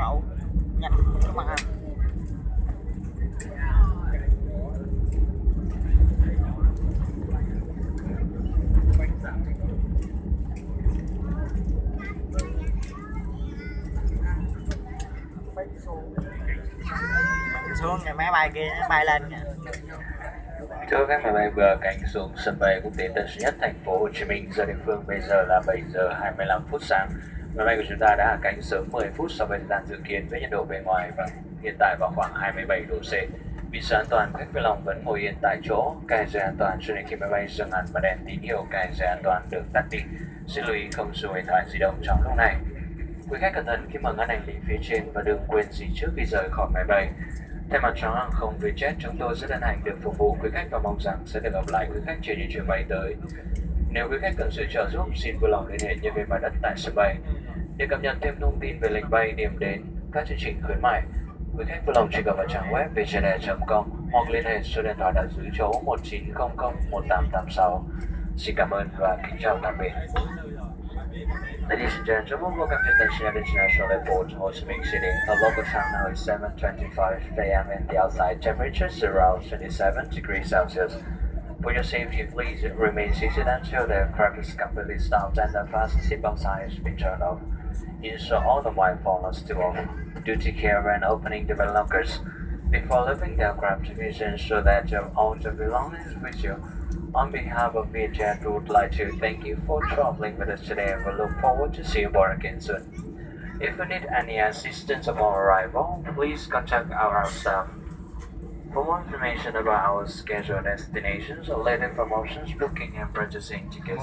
rau, nhắm trước mặt ha. Xuống cái máy bay kia, máy bay lên kìa. Trước các máy bay vừa cánh xuống sân bay quốc tế Tân Sơn Nhất, thành phố Hồ Chí Minh, giờ địa phương bây giờ là bảy giờ hai mươi lăm phút sáng. Máy bay của chúng ta đã hạ cánh sớm mười phút so với thời gian dự kiến, với nhiệt độ bên ngoài và hiện tại vào khoảng hai mươi bảy độ C. Vì sự an toàn, khách vui lòng vẫn ngồi yên tại chỗ, cài dây an toàn cho đến khi máy bay dừng hẳn và đèn tín hiệu cài dây an toàn được tắt đi. Xin lưu ý không dùng điện thoại di động trong lúc này. Quý khách cẩn thận khi mở ngăn hành lý phía trên và đừng quên gì trước khi rời khỏi máy bay. Thay mặt cho hãng hàng không Vietjet, chúng tôi rất hân hạnh được phục vụ quý khách và mong rằng sẽ được gặp lại quý khách trên những chuyến bay tới. Nếu quý khách cần sự trợ giúp, xin vui lòng liên hệ nhân viên mặt đất tại sân bay. Để cập nhật thêm thông tin về lịch bay, điểm đến, các chương trình khuyến mại, quý khách vui lòng truy cập vào trang web vietjetair chấm com hoặc liên hệ số điện thoại đã giữ, số một chín không không một tám tám sáu. Xin cảm ơn và kính chào tạm biệt. Ladies and gentlemen, welcome to Tân Sơn Nhất International Airport, Ho Chi Minh City. The local time now is seven twenty-five a m and the outside temperature is around twenty-seven degrees Celsius. For your safety, please remain seated until the aircraft is completely stopped and the fasten seatbelt sign has been turned off. Ensure all the white follows to all. Do take care when opening the lockers. Before leaving the aircraft, please ensure that you have all your belongings with you. On behalf of Vietjet, we would like to thank you for traveling with us today and we look forward to see you back again soon. If you need any assistance upon arrival, please contact our staff. For more information about our scheduled destinations or later promotions, booking and purchasing tickets,